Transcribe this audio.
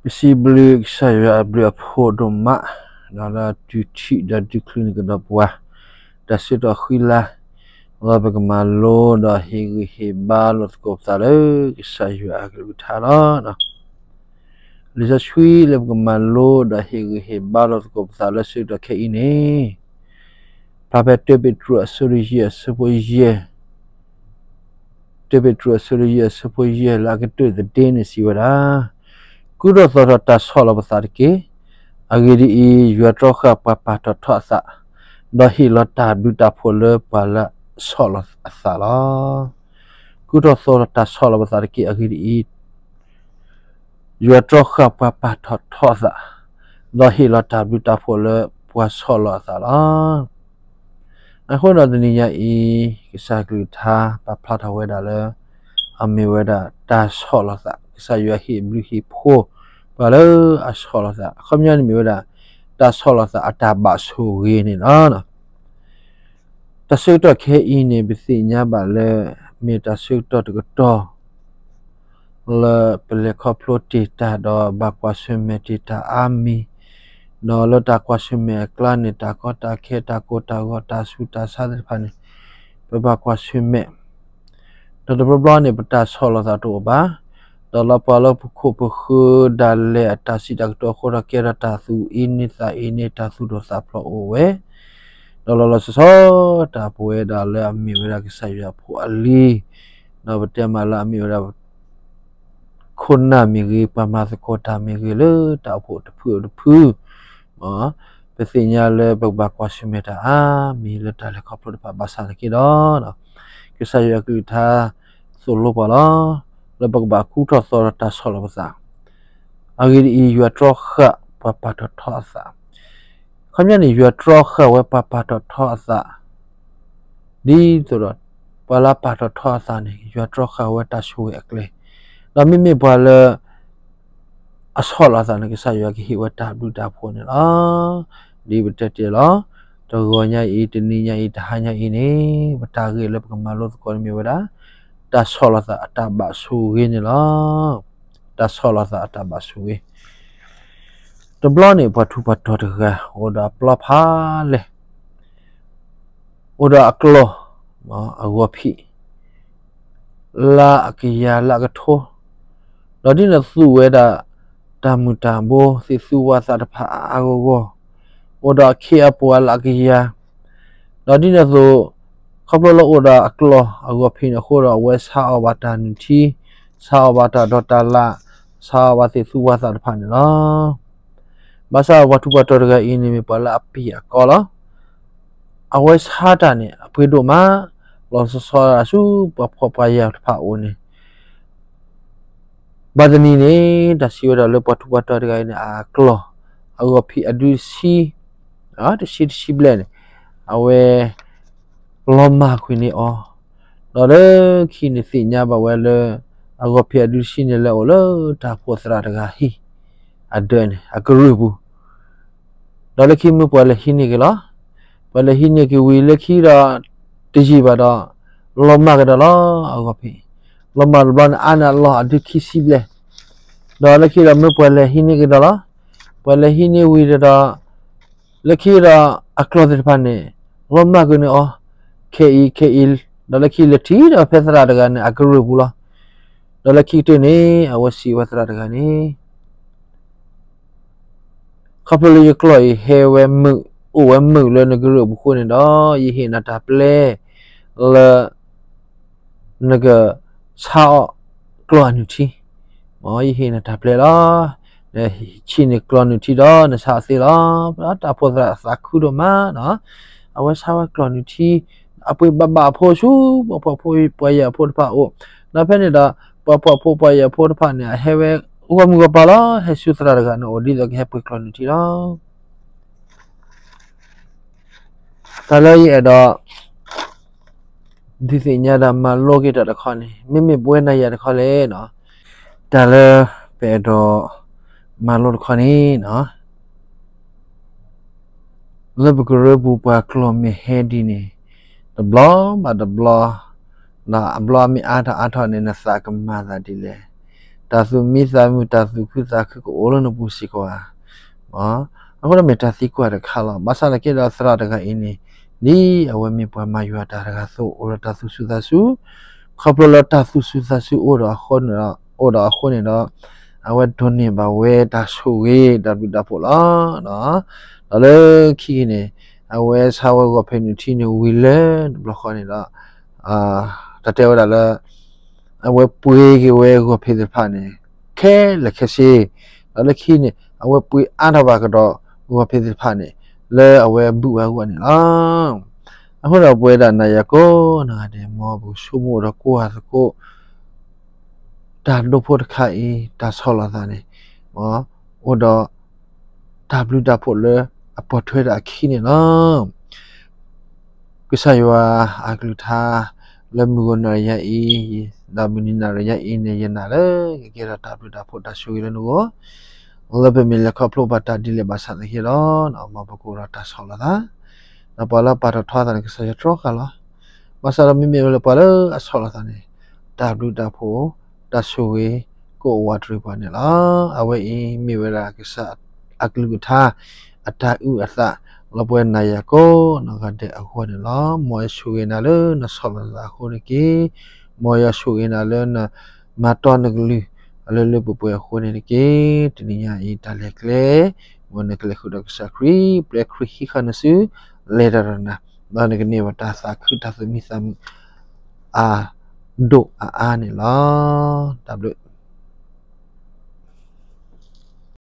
ပစံးဘျုးကစၢ်ယွၤအဘျုးအဖှိၣ်ဒိၣ်မး, ဒီးလၢအတုၤထံၣ်ဒီးတုၤချုးန့ၢ်ကဒီးပှၤ တၢ်ဆၢကတီၢ်ဃံလၤ, ဒီးပကမၤလိဒီးဟ့ၣ်ဂံၢ်ဟ့ၣ်ဘါလိာ်သကိးပသးလၢကစၢ်ယွၤအကလုၢ်ကထါလီၤ. လံာ်စီဆှံလၢပကမၤလိဒီးဟ့ၣ်ဂံၢ်ဟ့ၣ်ဘါလိာ်သကိးပသးလၢဆၢကတီၢ်ခဲအံၤန့ၣ် ဖျါဖဲတၢပ့းတရူးအဆၢဒိၣ်ယဲၢ်အဆၢဖိယဲၢ်, တၢပ့းတရူးအဆၢဒိၣ်ယဲၢ်အဆၢဖိယဲၢ်လၢအကတၢၢ်သဒ့န့ၣ်စံးဝဲဒၣ်, ကူထီၣ်သီထီၣ်တၢ်ဆီၣ်လီၤပသးတက့ၢ်. အဂ့ၢ်ဒ်အံၤ, ယွၤတြီဃာ်ပှၤပာ်ထီၣ်ထီအသး, ဒီးဟ့ၣ်လီၤတၢ်ဘျုးတၢ်ဖှိၣ်လၢပှၤလၢအဆီၣ်လီၤအသးလီၤ. ကူထီၣ်သီထီၣ်တၢ်ဆီၣ်လီၤပသးတက့ၢ်. အဂ့ၢ်ဒ်အံၤ, ယွၤတြီဃာ်ပှၤပာ်ထီၣ်ထီအသး, ဒီးဟ့ၣ်လီၤတၢ်ဘျုးတၢ်ဖှိၣ်လၢပှၤဆီၣ်လီၤအသးလီၤ. အဃိဒီးတနံၤညါအံၤ, ကစၢ်ကလုၢ်ကထါပာ်ဖျါထီၣ်ဝဲဒၣ်လၢ အမ့ၢ်ဝဲဒၣ်တၢ်ဆီၣ်လီၤသး, ကစၢ်ယွၤဟ့ၣ်ဘျုးဟ့ၣ်ဖှိၣ်ပှၤလၢအဆီၣ်လီၤသး, အခီပညီန့ၣ်မ့ၢ်ဝဲဒၣ် တၢ်ဆီၣ်လီၤသးအတၢ်ဘၣ်ဆိၣ်ဂ့ၤန့ၣ်လီၤ. တၢ်ဆၢကတီၢ်ခဲအံၤန့ၣ် ပသ့ၣ်ညါဘၣ်လၢ မ့ၢ်တၢ်ဆၢကတီၢ်တကတီၢ် လၢပလဲၤခီဖျိတ့ၢ်တၢ်ဒီးဘၣ်ကွၢ်ဆၢၣ်မဲာ်တ့ၢ်တၢ်အါမံၤ, ဒီးလၢတၢ်ကွၢ်ဆၢၣ်မဲာ်အကျါန့ၣ် တၢ်ကီတၢ်ခဲ တၢ်ကိၢ်တၢ်ဂီၤ တၢ်ဆူးတၢ်ဆါသ့ၣ်တဖၣ်န့ၣ် ပဘၣ်ကွၢ်ဆၢၣ်မဲာ် ဒီးတဘျီဘျီန့ၣ် ပတၢ်ဆီၣ်လီၤသးတအိၣ်ဘၣ်, ဒီးလီၤပှၤလၢပခိၣ်ပဃၢၤဒၣ်လဲာ်အတၢ်စံးတၢ်ကတိၤအဃိဒီး ကဲထီၣ်တၢ်သူၣ်အ့န့သးအ့န့ တၢ်သူၣ်ဒိၣ်သးဖျိးအိၣ်ဝဲ, ဒီးလီၤလီၤဆီဆီ တၢ်ပဝဲဒၣ်လၢအမ့ၢ်ဝဲဒၣ်ကစၢ်ယွၤအဖိအလံၤ, ဒီးပတဲမးလၢအမ့ၢ်ဝဲဒၣ် ခိၣ်နၢ်မ့ၢ်ဂ့ၤ, ပှၤမၤသကိးတၢ်မ့ၢ်ဂ့ၤ, လၢတၢ်အိၣ်ဖှိၣ်တဖုအတဖု, ပသ့ၣ်ညါလၢပကဘၣ်ကွၢ်ဆၢၣ်မဲာ်တၢ်အါမံၤလၢတၢ်လဲၤခီဖျိတဖၣ် ဘၣ်ဆၣ်သနာ်က့ဒီး ကစၢ်ယွၤအကလုၢ်ကထါသိၣ်လိပှၤလီၤ, လၢပကဘၣ်ကူထီၣ်သီထီၣ်တၢ်ဆီၣ်လီၤပသး, အဂ့ၢ်ဒ်အံၤ, ယွၤတြီဃာ်ပှၤပာ်ထီၣ်ထီအသး, အခီပညီန့ၣ် ယွၤတြီဃာ်ဝဲပှၤပာ်ထီၣ်ထီအသး ဒ်သိးဒီး ပှၤလၢအပာ်ထီၣ်ထီအသးန့ၣ် ယွၤတြီဃာ်ဝဲတၢ်ဆိၣ်ဂ့ၤအကျဲ, ဒီးမ့မ့ၢ်ပှၤလၢ အဆီၣ်လီၤအသးန့ၣ် ကစၢ်ယွၤကဟ့ၣ်ဝဲတၢ်ဘျုးတၢ်ဖှိၣ်န့ၣ်လီၤ. ဒ်ပတဲတ့ၢ်လီၤ, တဂီၤညါအံၤ, တနံၤညါအံၤ, တဟါညါအံၤန့ၣ် ပတၢ်ဂ့ၢ်လၢပကမၤလိသကိးန့ၣ်မ့ၢ်ဝဲဒၣ် တၢ်ဆီၣ်လီၤသးအတၢ်ဘၣ်ဆိၣ်ဂ့ၤန့ၣ်လီၤ. တၢ်ဆီၣ်လီၤသးအတၢ်ဘၣ်ဆိၣ်ဂ့ၤ, တဘျီန့ၣ် ပှၤထူးပှၤတီၤတဂၤ အိၣ်ဒီးအပျီဖးလဲၢ် အိၣ်ဒီးအကျီၢ် အဂီၤဖံး လၢအကယၤလၢအကထိ, ဒီးဒ်န့ၣ်သူဝဲဒၣ် တၢ်မုၢ်တၢ်ဘိ သ့ၣ်သူဝၣ်သးတဖၣ်အါအါဂီၢ်ဂီၢ်, အိၣ်ဒီးအခ့အပှၤလၢအကယၤ, ဒီးဒ်န့ၣ်အသိး ခီဖျိလၢအိၣ်ဒီးအကျီၢ်အဂီၤဖံးန့ၣ်အဃိဒီး အဝဲဆါအီၣ်ဘၣ်တၢ်နုၢ်ထံ, ဆါအီၣ်ဘၣ်တၢ်ဒိးတၢ်လၣ်, ဆါအီၣ်ဘၣ်သ့ၣ်သူဝၣ်သးတဖၣ်န့ၣ်လီၤ. ဘၣ်ဆၣ်ပှၤထူးပှၤတီၤတဂၤအံၤန့ၣ် မ့ၢ်ပှၤလၢအပျံၤအကီလီၤ. အဝဲဆါတၢ်န့ၣ် အပှ့ၤဒိၣ်မး, လီၤဆီဆီဒၣ်ဆူပှၤဖှီၣ်ပှၤယာ်တဖၣ်အအိၣ်န့ၣ် ဘၣ်တနံၤန့ၣ် တၢ်စံးဝဲဒၣ်လၢပှၤထူးပှၤတီၤတဂၤအံၤန့ၣ် အကျီၢ်အဂီၤဖံးအဒုတဆံ, တဆံတဆံဘျဲၣ်န့ၣ် အဝဲ လီၤမၢ်ကွံာ်န့ၢ်အီၤ, ဒီးလၢခံန့ၣ်သ့ၣ်ညါဘၣ်ဝဲလၢ အဂီၤဖံးအဒုတဆံန့ၣ် လဲၤအိၣ်လၢတၢ်အိၣ်ဖှိၣ်သရၣ်တဂၤဟံၣ် အဒၢးန့ၣ် အကရၢၢ်ပူၤ ဒီးလၢခံမ့ၢ်ပှၤလဲၤဟံးန့ၢ်က့ၤလီၤ. ပှၤလဲၤဟံးန့ၢ်က့ၤဝံၤလၢခံဒီး တယံာ်ဘၣ်ဒီး လီၤမၢ်ကဒီးလီၤ အဂီၤဖံး, လီၤမၢ်တဘျီန့ၣ် အါန့ၢ်အလီၢ်အဒုခံဆံဘျဲၣ်, ဒီးလၢခံဒီးမ့ၢ်ပှၤလဲၤဟံးန့ၢ်က့ၤဒီးလီၤ. ပှၤလဲၤဟံးန့ၢ်ဝံၤဒီး လၢခံဒီးအကျီၢ်သ့ၣ်တဖၣ်န့ၣ် လီၤမၢ်ကွံာ်န့ၢ်အီၤ ခဲအံၤခဲအံၤ, ဒီးလၢခံလဲၤထံၣ်ဒီးဖဲသရၣ်တဂၤန့ၣ် အကရၢၢ်ပူၤလီၤ. ဒီးလၢခံကတၢၢ်န့ၣ် အဝဲစံးဝဲသရၣ်တဂၤန့ၣ် ခီဖျိလၢယကျီၢ်အံၤဟဲဝဲမုာ်, အိၣ်ဝဲမုာ်လၢနကရၢၢ်ပူၤအဃိန့ၣ်ဒီး ယဟ့ၣ်နၤတၢ်ပျဲလၢ နကဆါအီၣ်ကျီၢ်အနုၢ်ထံ, မ်ယဟ့ၣ်နၤတၢ်ပျဲလီၤ. နဆံးန့ၢ်ကျီၢ်နုၢ်ထံဒီးနဆါအီၣ်သ့လီၤ. တၢ်အိၣ်ဖှိၣ်သရၣ်သးခုဒိၣ်မးနီၤ, အဝဲဆါဝဲကျီၢ်နုၢ်ထံ အပှ့ၤဘၣ်ဘၣ်အဖိဆူ ပှၤဖှီၣ်ဖိပှၤယာ်ဖိတဖၣ်အအိၣ်, ဒီးဖဲန့ၣ်ဒီး ပှၤဖှီၣ်ဖိပှၤယာ်ဖိတဖၣ်န့ၣ် အဟဲဝဲဂီၢ်မုၢ်ဂီၢ်ပၤလီၤ, ဟဲဆူသရၣ်တဂၤန့ၣ်အအိၣ် ဒ်သိးကဟဲပှ့ၤကျီၢ်နုၢ်ထံလီၤ. တၢ်လၢယအဲၣ်ဒိး ဒုးသ့ၣ်ညါဒီးမၤလိက့ၤတၢ်တခီန့ၣ် မ့မ့ၢ်ပဝဲနၤယၤတခီလဲၣ်နီၤ, တၢ်လၢပအဲၣ်ဒိးမၤလိတခီန့ၣ်နီၤ, လၢပကရၢပူၤပှၤကျီၢ်မ့ၢ်ဟဲဒ်န့ၣ် တဘျီဘၣ်တဘျီ, ဒီးအဘျီမ့ၢ်အါထီၣ်အါထီၣ်န့ၣ် နသးကမၤသးဒ်လဲၣ်. တၢ်သူၣ်မံသးမုာ် တၢ်သူၣ်ခုသးခုကအိၣ်လၢနပူၤစ့ၢ်ကီးဧါ. အဃိဒီးမ့ၢ်တၢ်သံကွၢ်တခါလီၤ. ဘၣ်ဆၣ်သနာ်က့ဒီးသရၣ်တဂၤအံၤန့ၣ် ဒ်အဝဲမ့ၢ်ပှၤမၤယွၤတၢ်တဂၤအသိး အိၣ်ဒီးတၢ်သူၣ်စူၤသးစူၤ, ခီဖျိလၢတၢ်သူၣ်စူၤသးစူၤအိၣ်ဒီးအဃိန့ၣ်ဒီး အိၣ်ဒီးအဃိန့ၣ်ဒီး အဝဲဒိးန့ၢ်ဘၣ်ဝဲတၢ်ဆိၣ်ဂ့ၤတၢ်ဘျုးတၢ်ဖှိၣ်လီၤ. ဒီးလၢခံက့ၤန့ၣ် အဝဲဆါဝဲဂီၤဖံးနုာ်ထံန့ၣ်ဝံၤလၢတဘျီဃီန့ၣ်ဒီး တၢ်တဲဝဲဒၣ်လၢ အဝဲပှ့ၤက့ၤဝဲဂီၤဖံးသ့ၣ်တဖၣ်န့ၣ် ခဲလၢာ်ခဲဆ့, ဒီးလၢခံန့ၣ် အဝဲပှ့ၤအါထီၣ်ဘၣ်ကဒီးဂီၤဖံးသ့ၣ်တဖၣ်န့ၣ် လၢအဝဲဘုၣ်ဝဲအဂီၢ်န့ၣ်လီၤ. အဃိဒီးပဝဲဒၣ်နၤယၤကိးနီၢ်ဂၤဒဲး မ်ပကဆိကမိၣ်ဒီးကိးဂၤသကိး တၢ်ဒိဖိတခါအံၤ တၢ်ဆီၣ်လီၤသးန့ၣ် အိၣ်ဒီး တၢ်ဘျုးတၢ်ဖှိၣ်လၢအပိာ်ထွဲတၢ်အခံန့ၣ်လီၤ. ကစၢ်ယွၤအကလုၢ်ကထါ လၢမုၢ်ဂီၤနၣ်ရံၣ်ညါအံၤ ဒီးမုၢ်နံၤနၣ်ရံၣ်ညါအံၤန့ၣ် ယနာ်လၢကကဲထီၣ်တၢ်ဘျုးတၢ်ဖှိၣ်တၢ်ဆိၣ်ဂ့ၤလၢနဂီၢ် လၢပမ့ၢ်လဲၤခီဖျိဘၣ်တၢ်ဒ်လဲၣ်ဘၣ်ဆၣ်သနာ်က့ဒီး မ်ပကအိၣ်ဒီးတၢ်ဆီၣ်လီၤသး, ဒီးပှၤလၢပာ်ထီၣ်ထီအသးန့ၣ် ကစၢ်ယွၤတြီဃာ်လီၤ. ဘၣ်ဆၣ်ဒီးမ့မ့ၢ်ဝဲလၢပှၤလၢအဆီၣ်လီၤသးန့ၣ် တၢ်ဘျုးတၢ်ဖှိၣ် တၢ်ဆိၣ်ဂ့ၤ ကအိၣ်ဝးတရံးပှၤန့ၣ်လီၤ. အဝဲအံၤမ့ၢ်ဝဲဒၣ်ကစၢ်အကလုၢ်ကထါ အတၢ်အုၣ်အသး လၢပဝဲနၤယၤကိးနီၢ်ဂၤဒဲးအဂီၢ်န့ၣ်လီၤ. မ်ယွၤဆိၣ်ဂ့ၤနၤလၢနဆီၣ်လီၤသးအဃိန့ၣ်တက့ၢ်. မ်ယွၤဆိၣ်ဂ့ၤနၤလၢနမၤတီနကလုၢ် လၢလၢပှဲၤပှဲၤအဃိန့ၣ်တက့ၢ်. တနံၤညါအံၤတၢ်လဲၤကျဲ မ်နကလဲၤဃုာ်ဒီးကစၢ်ခရံာ် ပျဲခရံာ်ဟံးဃာ်နစု လဲၤတၢ်ဒီးနၤ ဒီးနကန့ၢ်ဘၣ်တၢ်သးခုတၢ်သူၣ်မံသးမုာ် အဒိၣ်အအါန့ၣ်လီၤ. တၢ်ဘျုး